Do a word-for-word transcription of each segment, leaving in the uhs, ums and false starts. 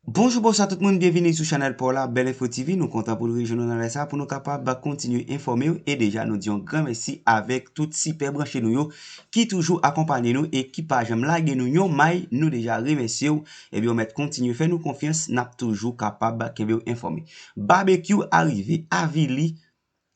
Bonjou, bonswa tout moun, byenvini sou chanèl pa w la, Bèl Enfo T V. Nou kontan pou n rejwenn nou nan lè sa a pou nou kapab kontinye enfòme w. E deja, nou di yon gran mèsi avèk tout sipè branche nou yo ki toujou akonpanye nou e ki pa janm lage nou yon may. Nou deja remèsye w. Ebyen, w mèt kontinye fè nou konfyans, n ap toujou kapab kenbe w enfòme. Babekyou arive avili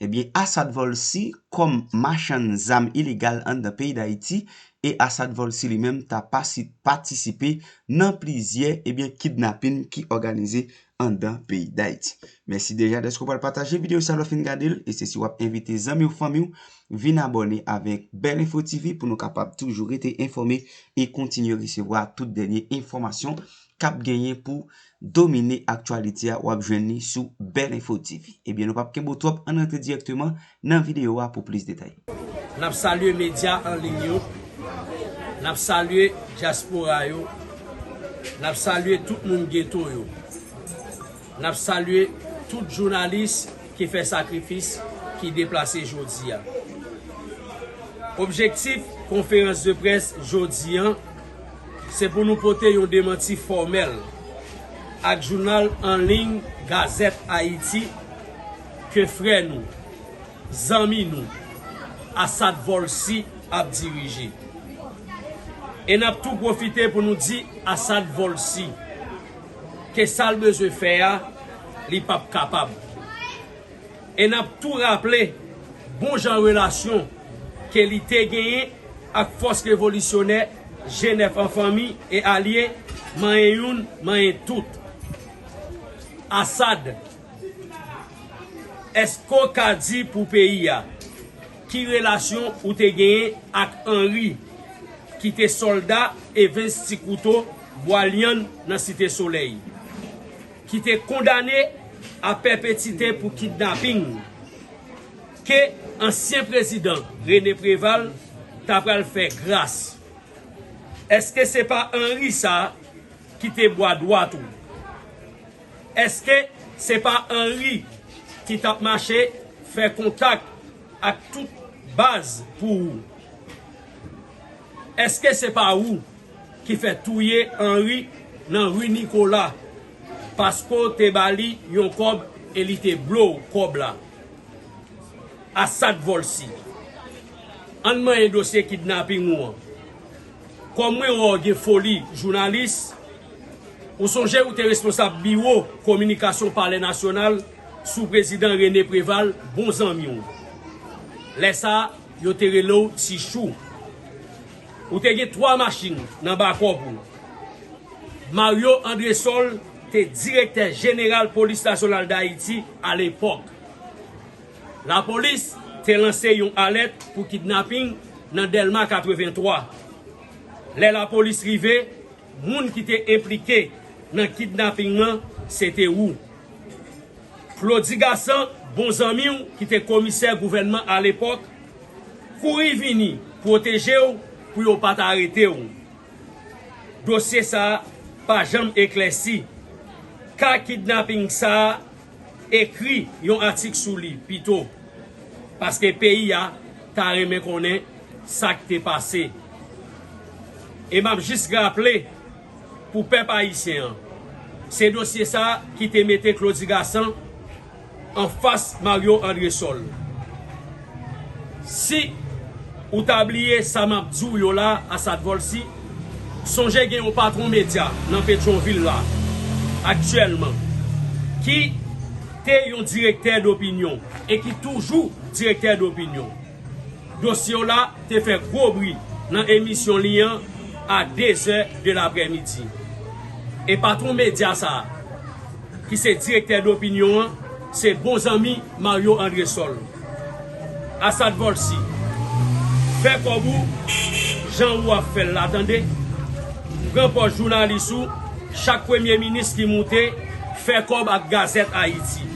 Ebyen, Assad Volcy kòm machann zam ilegal anndan peyi Dayiti, e Assad Volcy li menm ta pasi-, patisipe nan plizyè, ebyen, kidnapin ki òganize anndan peyi Dayiti. Mèsi deja dèske w pral pataje videyo sa lè w fin gade l, e se si w ap envite zanmi w, fanmi w, vin abòne avèk Bèl Enfo T V pou nou kapab toujou rete enfòme e kontinye resevwa tout dènye enfòmasyon k ap genyen pou domine aktyalite a, w ap jwenn li sou Bèl Enfo T V. Ebyen, nou p ap kenbe w twòp, ann rantre dirèkteman nan videyo a pou plis detay. N ap salye medya an liy yo, n ap salye dyaspora yo, n ap salye tout moun geto yo, n ap salye tout jounalis ki fè sakrifis, ki deplase jodi a. Objektif konferans de près jodi an, se pou nou pote yon demanti fòmèl ak jounal an liy Gazette Haïti ke frè nou, zanmi nou, Assad Volcy ap dirije. E n ap tou pwofite pou nou di Assad Volcy ke sa l bezwen fè a, li p ap kapab. E n ap tou raple bon jan relasyon ke li te genyen ak fòs revolisyonè G nèf an fanmi e alye, manyen youn, manyen tout. Assad, èske w ka di pou peyi a ki relasyon ou te genyen ak Henry, ki te sòlda Evens Ti Kouto Bwa Lyann nan Site Solèy, ki te kondane a pèpetite pou kidnaping, ke ansyen prezidan René Préval ta pral fè gras? Èske se pa Henry sa a ki te bwa dwat ou? Èske se pa Henry ki t ap mache fè kontak ak tout baz pou ou? Èske se pa ou ki fè touye Henry nan ri Nicolas paske w te ba li yon kòb e li te blow kòb la? Assad Volcy, ann manyen dosye kidnaping ou an. Kòm mwen wè w gen foli jounalis, ou sonje ou te responsab biwo kominikasyon Palè Nasyonal sou prezidan René Préval, bon zanmi w. Lè sa a, yo te rele w Ti Chou. Ou te gen twa machin nan bakòp ou. Mario Andrésol te direktè jeneral Polis Nasyonal Dayiti alepòk. Lapolis te lanse yon alèt pou kidnaping nan Dèlma katrevenntwa. Lè lapolis rive, moun ki te enplike nan kidnaping lan, se te ou. Claudy Gassant, bon zanmi w ki te komisè gouvènman alepòk, kouri vini pwoteje w pou yo pa t arete w. Dosye sa a pa janm eklèsi. Ka kidnaping sa a, ekri yon atik sou li pito, paske peyi a ta renmen konnen sa k te pase. E m ap jis raple pou pèp ayisyen an, se dosye sa a ki te mete Claudy Gassant anfas Mario Andrésol. Si ou ta bliye sa m ap di w yo la, Assad Volcy, sonje gen yon patwon medya nan Petyonvil la, aktyèlman, ki te yon direktè dopinyon e ki toujou direktè dopinyon. Dosye w la te fè gwo bri nan emisyon li an a de zè de laprèmidi. E patwon medya sa a, ki se direktè dopinyon an, se bon zanmi Mario Andrésol. Assad Volcy, fè kòb ou jan ou ap fè l la, tande. Pran pòz jounalis ou, chak premye minis ki moute, fè kòb ak Gazette Haïti.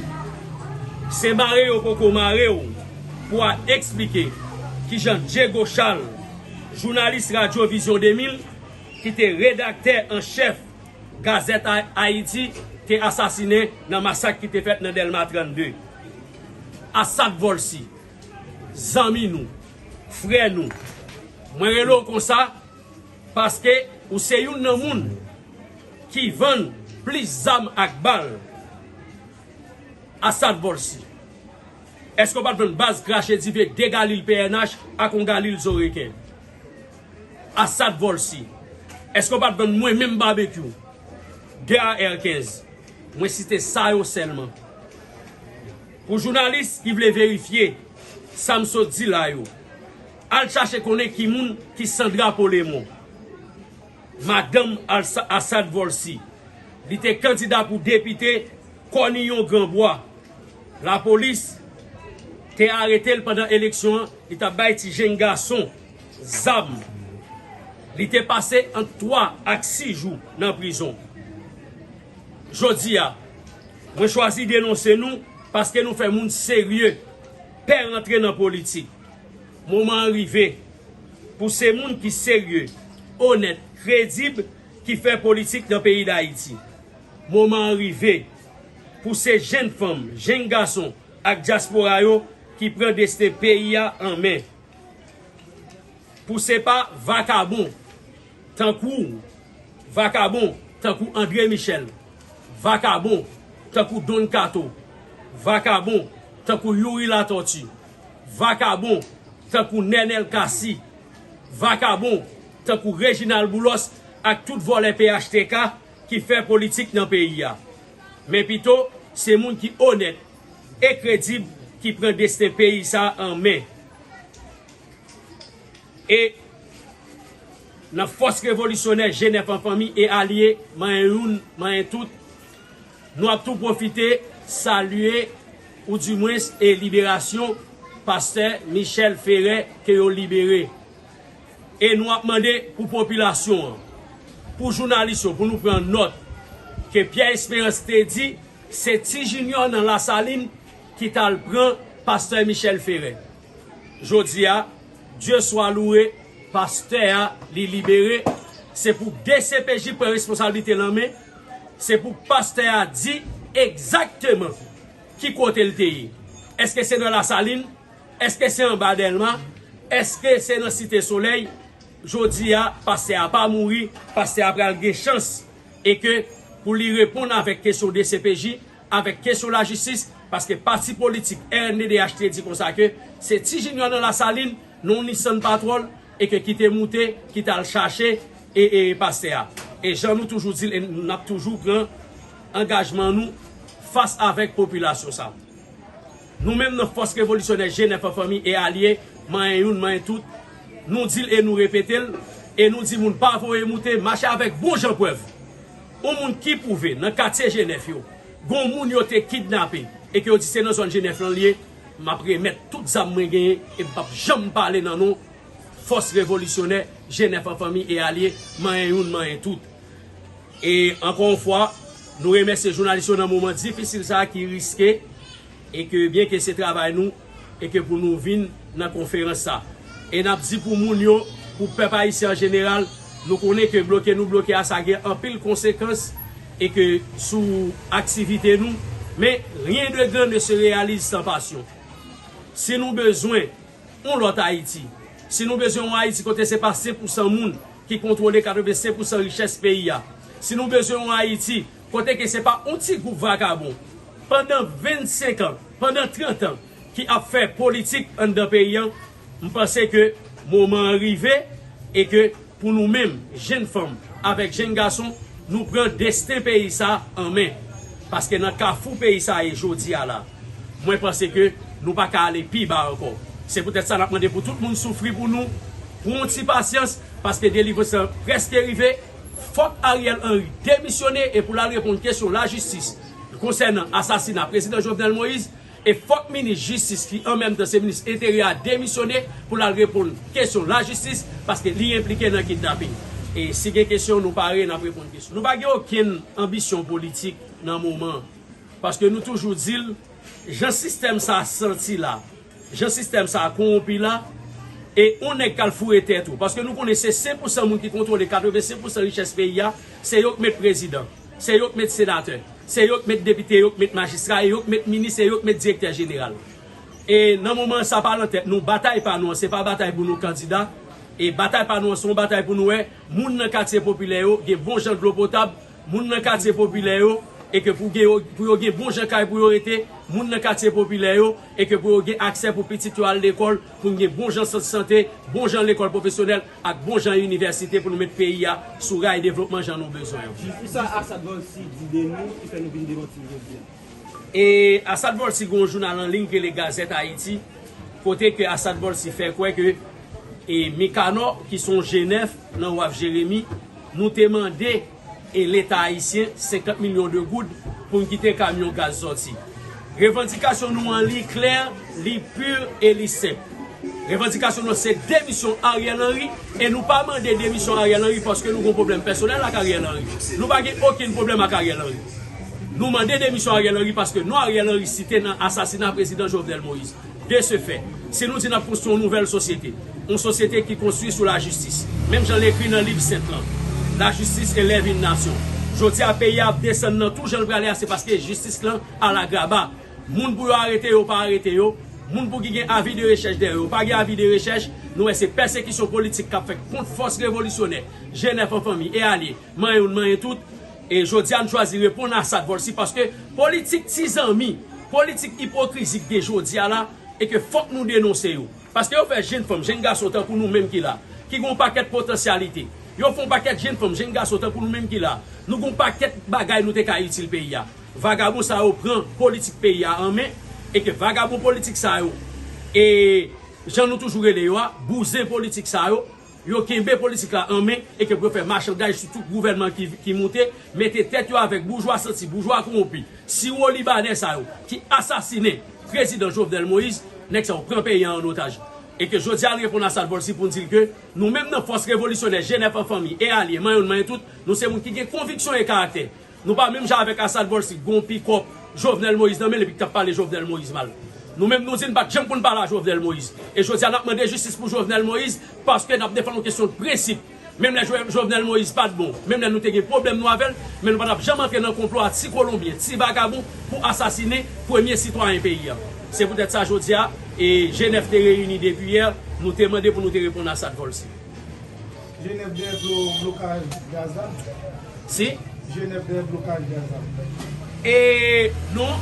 Se mare yo poko mare w pou al eksplike kijan Diego Charles, jounalis Radyo Vizyon de mil, ki te redaktè an chèf Gazette Ha-, Haïti, te asasinen nan masak ki te fèt nan Dèlma trannde. Assad Volcy, zanmi nou, frè nou, mwen rele w konsa paske ou se youn nan moun ki vann plis zam ak bal. Assad Volcy. Èske w pa t jwenn baz krache dife de Galil P N H ak yon Galil Zoreken? Assad Volcy. Èske w pa t jwenn mwen menm Babekyou? De A R kenz. Mwen site sa yo sèlman. Pou jounalis ki vle verifye sa m sot di la yo, al chache konnen ki moun ki san drapo Lemon. Madanm Alsa- Assad Volcy. Li te kandida pou depite Kòniyon Granbwa. Lapolis te arete l pandan eleksyon an, li t ap bay ti jenn gason zam. Li te pase ant twa ak sis jou nan prizon. Jodi a, mwen chwazi denonse nou paske nou fè moun serye pè rantre nan politik. Moman an rive pou se moun ki serye, onèt, kredib ki fè politik nan peyi Dayiti. Moman an rive pou se jenn fanm, jenn gason ak dyaspora yo ki pran desten peyi a an men. Pou se pa vakabon tankou w, vakabon tankou André Michel, vakabon tankou Don Kato, vakabon tankou Youri Latortue, vakabon tankou Nenel Cassy, vakabon tankou Reginald Boulos ak tout vòlè P H T K ki fè politik nan peyi a. Men pito, se moun ki onèt e kredib ki pran desten peyi sa a an men. E nan fòs revolisyonè G nèf an fanmi e alye, manyen youn, manyen tout, nou ap tou pwofite salye, oudimwens, e liberasyon pastè Michel Ferré ke yo libere. E nou ap mande pou popilasyon an, pou jounalis yo, pou nou pran nòt ke Pierre Espérance te di se Ti Junior nan Lasalin ki t al pran pastè Michel Ferré. Jodi a, Dye swa louwe, pastè a li libere. Se pou D C P J pran responsablite l an men. Se pou pastè a di egzakteman ki kote l te ye. Èske se nan Lasalin? Èske se anba Dèlma? Èske se nan Site Solèy? Jodi a, pastè a pa mouri, pastè a pral gen chans e ke pou li reponn avèk kesyon D C P J, avèk kesyon lajistis, paske pati politik R N D D H te di konsa ke se Ti Junior nan Lasalin, nan yon Nissan Patrol, e ke ki te moute, ki t al chache e, e pastè a. E jan nou toujou di l, e n ap toujou pran angajman nou fas avèk popilasyon sa. Nou menm nan fòs revolisyonè G nèf an fanmi e alye, manyen youn, manyen tout, nou di l e nou repete l, e nou di moun pa voye moute, mache avèk bon jan prèv. Yon moun ki pwouve nan katye G nèf yo, gon moun yo te kidnape, e ke yo di se nan zòn G nèf lan l ye, m ap remèt tout zam mwen genyen, e m p ap janm pale nan non fòs revolisyonè G nèf an fanmi e alye, manyen youn, manyen tout. E ankò yon fwa, nou remèsye jounalis yo nan moman difisil sa a ki riske, e ke byenke se travay nou, e ke pou nou vin nan konferans sa. E n ap di pou moun yo, pou pèp ayisyen an jeneral, nou konnen ke bloke nou bloke a sa gen anpil konsekans, e ke sou aktivite nou, men rien de grand ne se réalise sans passion. Si nou bezwen yon lòt Ayiti, si nou bezwen yon Ayiti kote se pa senk pousan moun ki kontwole katrevensenk pousan richès peyi a, si nou bezwen yon Ayiti kote ke se pa yon ti gwoup vakabon pandan vennsenk an, pandan trant an ki ap fè politik anndan peyi an, m panse ke moman an rive e ke pou nou menm, jenn fanm avèk jenn gason, nou pran desten peyi sa a an men. Paske nan kafou peyi sa a ye jodi a la, mwen panse ke nou pa ka ale pi ba ankò. Se poutèt sa n ap mande pou tout moun soufri pou nou, pran yon ti pasyans, paske delivrans lan prèske rive. Fòk Ariel Henry demisyone e pou l al reponn kesyon lajistis konsènan asasina prezidan Jovenel Moïse. E fòk minis jistis ki an menm tan se minis enteryè a demisyone pou l al reponn kesyon lajistis, paske li enplike nan kidnaping. E si gen kesyon, nou pare, n ap reponn kesyon. Nou pa gen okenn anbisyon politik nan moman an, paske nou toujou di l, jan sistèm sa a santi la, jan sistèm sa a kowonpi la, e yon nèg k al foure tèt ou. Paske nou konnen se senk pousan moun ki kontwole katrevensenk pousan richès peyi a, se yo k met prezidan, se yo k met senatè, se yo k met depite, yo k met majistra, e yo k met minis, e yo k met direktè jeneral. E nan moman sa pa nan tèt nou, batay pa nou an, se pa batay pou nou kandida. E batay pa nou an, se yon batay pou nou wè moun nan katye popilè yo gen bon jan dlo potab, Moun nan katye popilè yo, e ke pou gen, pou yo gen bon jan kay pou yo rete, moun nan katye popilè yo, e ke pou yo gen aksè pou pitit yo al lekòl, pou n gen bon jan sant sante, bon jan lekòl pwofesyonèl, ak bon jan inivèsite pou nou met peyi a sou ray devlopman jan nou bezwen yo. Kisa Assad Volcy di de nou ki fè nou vin demanti l jodi a? E Assad Volcy gen yon jounal an liy ki rele Gazette Haïti, kote ke Assad Volcy fè kwè ke e Mikanò, ki se yon G nèf nan Waf Jeremi, nou te mande e Leta ayisyen senkant milyon de goud pou n kite kamyon gaz sòti. Revandikasyon nou an, li klè, li pi e li senp. Revandikasyon nou an se demisyon Ariel Henry, e nou pa mande demisyon Ariel Henry paske nou gen pwoblèm pèsonèl ak Ariel Henry. Nou pa gen okenn pwoblèm ak Ariel Henry. Nou mande demisyon Ariel Henry paske non Ariel Henry site nan asasina prezidan Jovenel Moïse. De ce fait, si nou di n ap konstwi yon nouvèl sosyete, yon sosyete ki konstwi sou lajistis, menm jan l ekri nan liv sent lan, la justice élève une nation. Jodi a, peyi a ap desann nan tou jan l prale a, se paske jistis lan al agraba. Moun pou yo arete yo, pa arete yo. Moun pou ki gen avi de rechèch dèyè yo, pa gen avi de rechèch. Nou wè se pèsekisyon politik k ap fèt kont fòs revolisyonè, G nèf an fanmi e alye, manyen youn, manyen tout. E jodi a, n chwazi reponn Assad Volcy paske politik ti zanmi, politik ipokrizi k gen jodi a la, e ke fòk nou denonse yo. Paske yo fè jenn fanm, jenn gason tankou nou menm ki la, ki gen yon pakèt potansyalite. Yo fè yon pakèt jenn fanm, jenn gason tankou nou menm ki la. Nou gen yon pakèt bagay nou te ka itil peyi a. Vagabon sa yo pran politik peyi a an men, e ke vagabon politik sa yo, e jan nou toujou rele yo a, bouzen politik sa yo, yo kenbe politik la an men e ke pou yo fè machandaj sou tout gouvènman ki, ki moute, mete tèt yo avèk boujwa santi, boujwa kowonpi, siwo libanè sa yo ki asasinen prezidan Jovenel Moïse, nèg sa yo pran peyi a an otaj. E ke jodi a n reponn Assad Volcy pou n di l ke nou menm nan fòs revolisyonè G nèf an fanmi e alye, manyen youn, manyen tout, nou se moun ki gen konviksyon e karaktè. Nou pa menm jan avèk Assad Volcy, gon pikòp Jovenel Moïse nan men l epi k t ap pale Jovenel Moïse mal. Nou menm nou di n pa t janm konn pale a Jovenel Moïse. E jodi a n ap mande jistis pou Jovenel Moïse paske n ap defann yon kesyon de prensip. Menm lè Jo- Jovenel Moïse pa t bon, menm lè nou te gen pwoblèm nou avè l, men nou pa t ap janm antre nan konplo a ti kolonbyen, ti vagabon pou asasinen premye sitwayen peyi a. Se poutèt sa jodi a, e G nèf te reyini depi yè, nou te mande pou nou te reponn Assad Volcy. G nèf dèyè blo- blokaj gaz la? Si? G nèf dèyè blokaj gaz la? E non,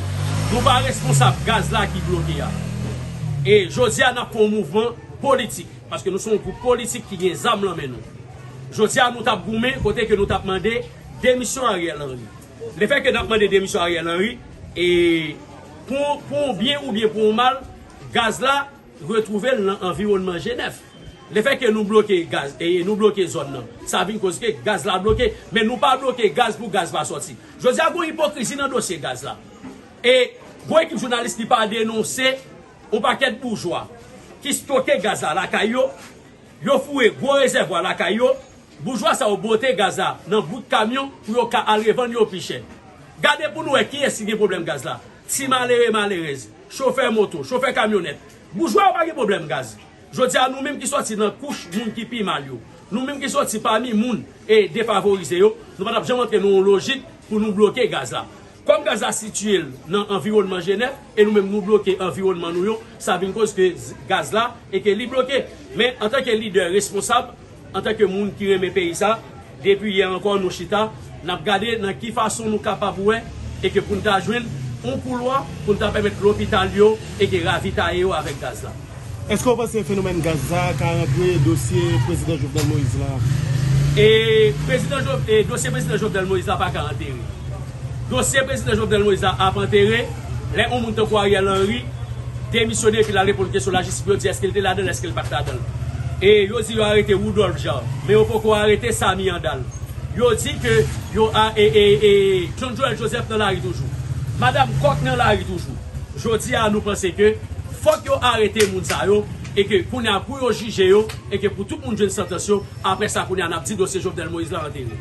nou pa responsab gaz la ki bloke a. E jodi a n ap fè yon mouvman politik, paske nou se yon gwoup politik ki gen zam nan men nou. Jodi a nou t ap goumen kote ke nou t ap mande demisyon Ariel Henry. Lefètke n ap mande demisyon Ariel Henry, e pou, pou yon byen oubyen pou yon mal, gaz la retwouve l nan anviwònman G nèf. Lefètke nou bloke gaz, e nou bloke zòn nan, sa vin koz ke gaz la bloke, men nou pa bloke gaz pou gaz pa sòti. Jodi a, gon ipokrizi nan dosye gaz la. E gon ekip jounalis ki pa denonse yon pakèt boujwa ki stoke gaz la lakay yo, yo foure gwo rezèvwa lakay yo, boujwa sa yo bote gaz la nan bout kamyon pou yo ka al revann yo pi chè. Gade pou nou wè kiyès ki gen pwoblèm gaz la. Ti malere, malerèz, chofè moto, chofè kamyonèt. Boujwa yo pa gen pwoblèm gaz. Jodi a, nou menm ki sòti nan kouch moun ki pi mal yo, nou menm ki sòti pami moun e defavorize yo, nou pa t ap janm antre nan yon lojik pou nou bloke gaz la. Kòm gaz la sitiye l nan anviwònman G nèf, e nou menm nou bloke anviwònman nou yo, sa vin koz ke z- gaz la e ke li bloke. Men antanke lidè responsab, antanke moun ki renmen peyi sa, depi yè ankò nou chita, n ap gade nan ki fason nou kapab wè e ke pou n ta jwenn yon koulwa pou n ta pèmèt lopital yo e ke ravitaye yo avèk gaz la. Èske w panse fenomèn gaz la ka rantre dosye prezidan Jovenel Moïse la? E prezidan Jo- e dosye prezidan Jovenel Moïse la pa ka antere. Dosye prezidan Jovenel Moïse la ap antere lè yon moun tankou Ariel Henry demisyone epi l al reponn kesyon lajistis pou yo di èske l te ladan l, èske l pa t ladan l. E yo di yo arete Rudolphe Jean, men yo poko arete Samy Andal. Yo di ke yo a e, e, e John Joël Joseph nan lari toujou. Madanm Kòk nan lari toujou. Jodi a, nou panse ke fòk yo arete moun sa yo, e ke kounye a pou yo jije yo, e ke pou tout moun jwenn santans yo, apre sa kounye a n ap di dosye Jovenel Moïse la antere.